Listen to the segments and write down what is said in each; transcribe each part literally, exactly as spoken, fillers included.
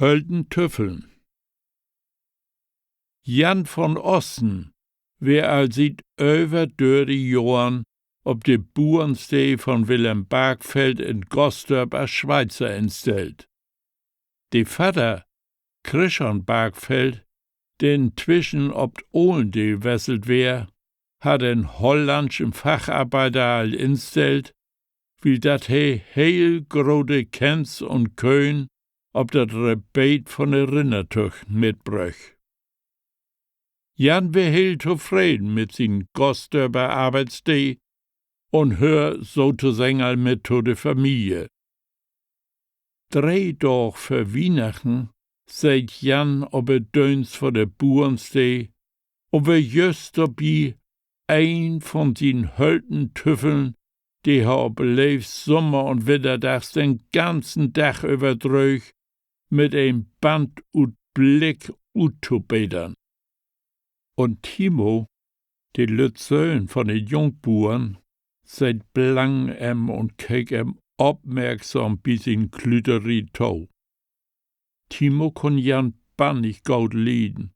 Hölten Tüffeln. Jan von Osten weer al siet över dörtig Johren op de Buernsteed von Willem Bargfeld in Gosdörp as Sweizer instellt. De Vadder, Chrischan Bargfeld, de intwischen op 't Olendeel wesselt weer, harr en hollandschen Facharbeider al instellt, wiel dat he heel grote Kenns un Köhn op dat Rebeet von de Rinnertucht mitbröch. Jan weer heel tofreden mit sien Gosdörper Arbeitssteed un höör sotoseggen al mit to de Familie. Dree Daag vör Wiehnachten seet Jan op de Dööns vör de Buernsteed un weer jüst dorbi, een von sien hölten Tüffeln, de he op leevst Sommer- un Winterdags den ganzen Dag över dröög, mit en Band ut Blick uttobetern. Un Timo, de lütt Söhn von de Jungbuern, seet blang em un keek em opmerksam bi sien Klüterie to. Timo kunn Jan bannig goot lieden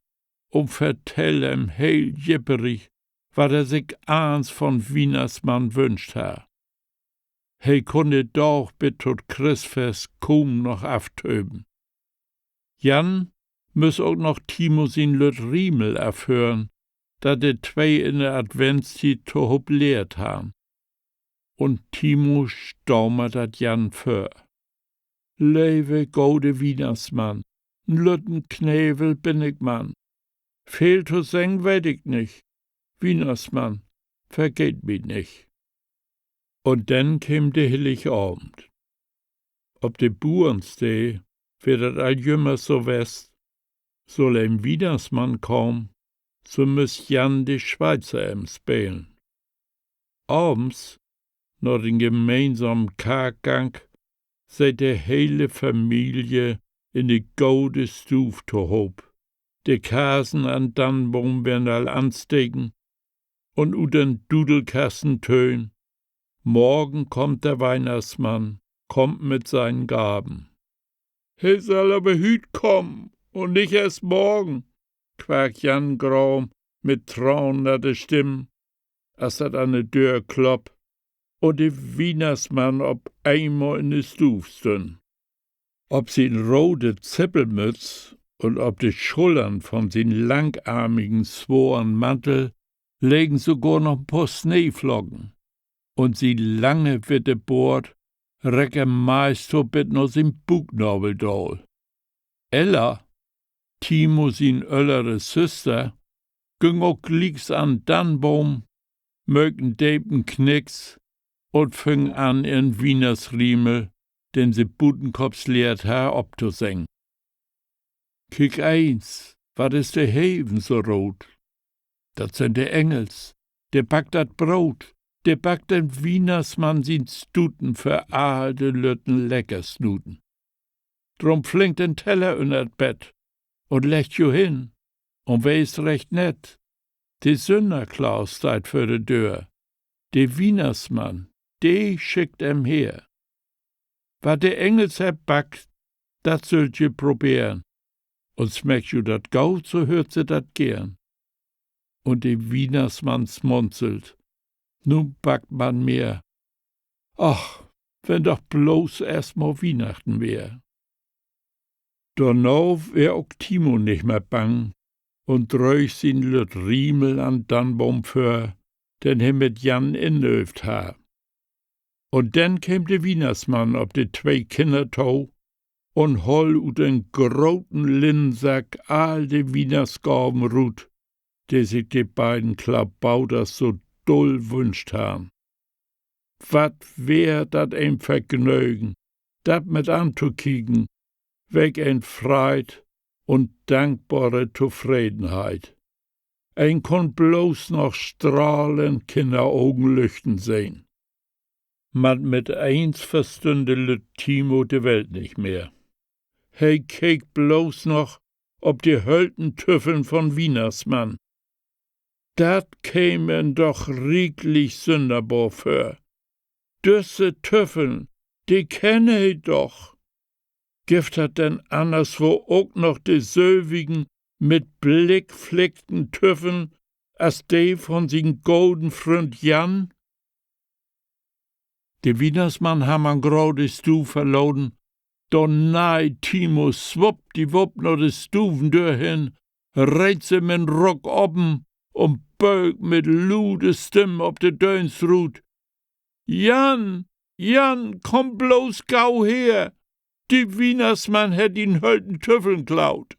un vertell em heel jipperig, wat he sik allens von Wiehnachtsmann wünscht harr. He kunn de Daag bit to 't Christfest kuum noch aftöven. Jan müss ok noch Timo sien lütt Riemel afhören, dat de twee in de Adventstiet tohoop lehrt harrn. Un Timo stamer dat Jan vör: Leve gode Wiehnachtsmann, en lütten Knevel bün ik man. Veel to seggen weet ik nich. Wiehnachtsmann, vergeet mi nich. Un denn keem de Hillig Avend. Op de Buernsteed weer dat al jümmers so west: Sull en Wiehnachtsmann kamen, so müss Jan de Sweizer em spelen. Avends, na den gemeensamen Karkgang, seet de hele Familie in de gode Stuuv tohoop. De Karsen an Dannboom weren al ansteken, un ut den Dudelkassen töön: Morgen kommt der Weihnachtsmann, kommt mit seinen Gaben. He sall aver hüüt kamen un nich eerst morgen, quaak Jan Graum mit traannatte Stimm, as dat an de Döör klopp un de Wiehnachtsmann op eenmal in de Stuuv stünn. Op sien rode Zippelmütz un op de Schullern von sien langarmigen, sworen Mantel legen sogor noch en poor Sneeflocken, un sien lange witte Boort reck em meist to bet na sien Buuknavel daal. Ella, Timo sien öllere Süster, güng ok glieks an Dannboom, möök en depen Knicks un füng an, ehren Wiehnachtsriemel, den se butenkopps lehrt harr, optoseggen. Kiek eens, wat is de Heven so root! Dat sünd de Engels. De backt dat Broot, de backt den Wiehnachtsmann sien Stuten för all de lütten Leckersnuten. Drum flink den Teller ünner 't Bett un leggt jo hen un weest recht nett. De Sünnerklaus steiht vör de Döör. De Wiehnachtsmann, de schickt em her. Wat de Engels hebbt backt, dat süllt ji proberen. Un smeckt ju dat goot, so höört se dat geern. Un de Wiehnachtsmann smunzelt: Nu backt man mehr. Ach, wenn doch blots eerst mal Wiehnachten weer. Dorna weer ok Timo nich mehr bang un dröög sien lütt Riemel an Dannboom vör, den he mit Jan inöövt harr. Un denn keem de Wiehnachtsmann op de twee Kinner to un holl ut den groten Linnensack all de Wiehnachtsgaven rut, de sik de beiden Klabauters so dull wünscht harrn. Wat weer dat en Vergnögen, dat mit antokieken, welk en Freid un dankbare Tofredenheit. Een kunn blots noch strahlen Kinnerogen lüchten sehn. Man mit eens verstünn de lütt Timo de Welt nich mehr. He keek blots noch op de hölten Tüffeln von Wiehnachtsmann. Dat keem em doch rieklich sünnerbor vör. Düsse Tüffeln, de kenn he doch. Gifft dat denn annerswo ok noch de sülvigen, mit Blick flickten Tüffeln as de von sien goden Fründ Jan? De Wiehnachtsmann harr man graad de Stuuv verlaten, do neih Timo swuppdiwupp na de Stuvendöör hen, reet se mit'n Ruck open un böök mit lude Stimm op de Dööns rut: Jan, Jan, kumm bloots gau her! De Wiehnachtsmann hett dien hölten Tüffeln klaut.